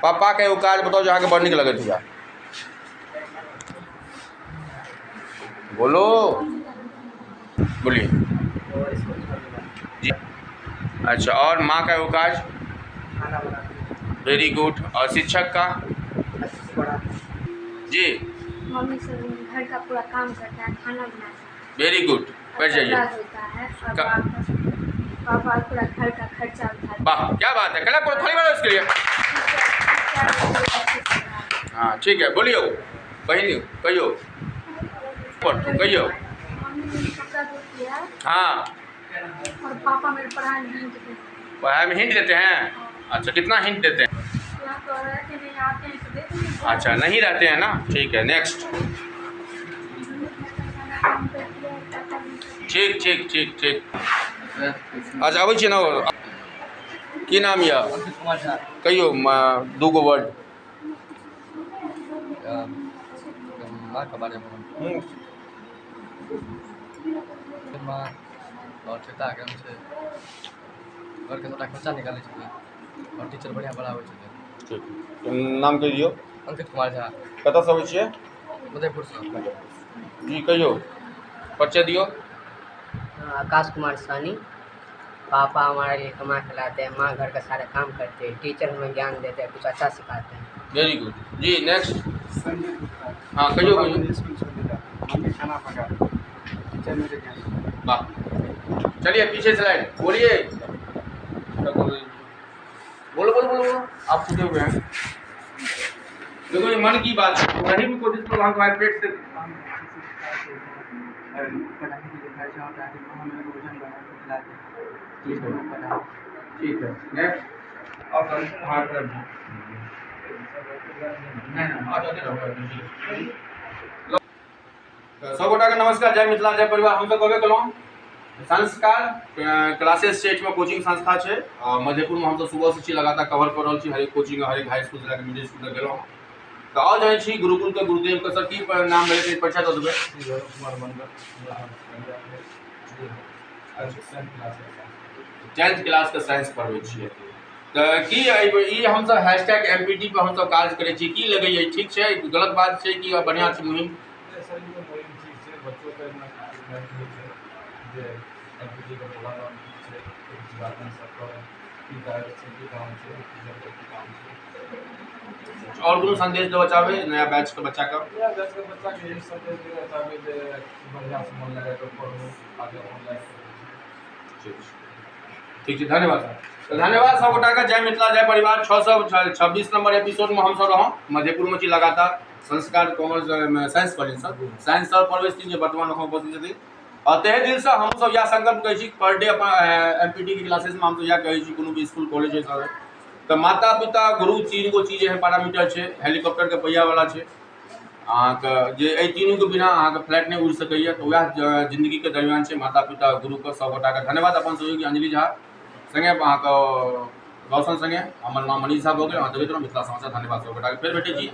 पापा के एगो काज बताउ जे अहाँके बड़ नीक लगैत हुए। बोलो, बोलिए जी। अच्छा, और माँ का एगो काज? वेरी गुड। और शिक्षक का? जी। मम्मी सब घर का पूरा काम करता है, खाना बनाता है। वेरी गुड, बैठ जाइए। पापा पूरा घर का खर्चा उठाते हैं। वाह, क्या बात है, कला थाली बजाओ इसके लिए। हाँ ठीक है, बोलियो बहिनी, कहियो कहियो। हाँ, और पापा मेरे पढ़ाई में हिंट देते हैं। पढ़ाई में हिंट देते हैं? अच्छा, कितना हिंट देते हैं? अच्छा, नहीं रहते हैं ना, ठीक है, नेक्स्ट। ठीक ठीक ठीक ठीक। अच्छा, अबै छी ना। की नाम यऽ? कहियो दूगो वर्ड। माँ के बारे में। माँ और पिता के छै, घरके सबटा खर्चा निकालै छथिन और टीचर बढ़िआँ पढ़ाबै छथिन। ठीक, नाम कहि दियौ। अंकित कुमार झा। कतऽसँ अबै छियै? मधेपुरसँ। जी, कहियौ, परिचय दियौ। आकाश कुमार सहनी। पापा हमारे लिए कमा के लाते हैं, माँ घर का सारा काम करते हैं, टीचर हमें ज्ञान देते हैं, कुछ अच्छा सिखाते हैं। वेरी गुड जी, नेक्स्ट। संजय गुप्ता। हाँ, कहियो कहियो। मम्मी खाना पका, टीचर मेरे ज्ञान। वाह, चलिए पीछे स्लाइड, बोलिए, बोलो बोलो बोलो, आप छूटे हुए हैं। देखो ये मन की बात है, नहीं भी कोशिश करो, हम तुम्हारे पेट से ठीक है, ठीक है, नेक्स्ट। और हाँ, सब गोटा के नमस्कार, जय मिथिला, जय परिवार। हमसब कहबे कलहुँ, संस्कार क्लासेस छै, एहिठमा कोचिंग संस्था छै मधेपुरमे। हमसब सुबह से छी लगातार कवर कऽ रहल छी हरेक कोचिंग, हरेक हाई स्कूल से लए कऽ मिडिल स्कूल तक गेलहुँ। तऽ आओर जानै छी गुरुकुलके गुरुदेवके सर की नाम भेलै, परिचय दऽ देबै। गौरव कुमार मंडल। 10th क्लासके साइंस पढ़बै छियै। तऽ की ई हमसब हैशटैग MPT पर हमसब काज करै छी, की लगैए, ठीक छै, गलत बात छै कि बढ़िआँ छै मुहिम? सर, ई तऽ मुहिम ठीक छै, बच्चोके होइ छै जे MPT के प्रोग्राम छै, गार्जियन सबके की काज छै, की काम छै, टीचरके की काम छै। आओर कोनो सन्देश देबऽ चाहबै नया बैचके बच्चाके? नया बैचके बच्चाके यही सन्देश देबऽ चाहबै जे बढ़िआँसँ मन लगाए कऽ पढ़ू, आगे अपन लाइफ। ठीक छै, ठीक छै, धन्यवाद सर। तऽ धन्यवाद सब गोटाके, जय मिथिला, जय परिवार। 626 नंबर एपिसोडमे हमसब रहौं मधेपुरमे छी लगातार। Sanskar commerce science college sir, science sir पढ़बै छथिन जे वर्तमान एखन उपस्थित छथिन। आओर तहे दिलसँ हमसब इएह संकल्प करै छी, पर डे अपन MPT के क्लासेसमे हमसब इएह कहै छी, कोनो भी स्कूल कॉलेज सर, तऽ माता पिता गुरु तीन गो चीज एहन पैरामीटर छै, हेलीकॉप्टरके पहियावला छै अहाँके, जे एहि तीनूके बिना अहाँके फ्लाइट नहि उड़ि सकैए। तऽ वएह जिन्दगीके दरमियान छै माता पिता गुरुके। सब गोटाके धन्यवाद। अपन सहयोगी अंजलि झा सङ्गे अहाँके रोशन सङ्गे हमर नाम मनीष झा भऽ गेल। अहाँ देखैत रहू मिथिला समाचार। धन्यवाद सब गोटाके, फेर भेटै छी।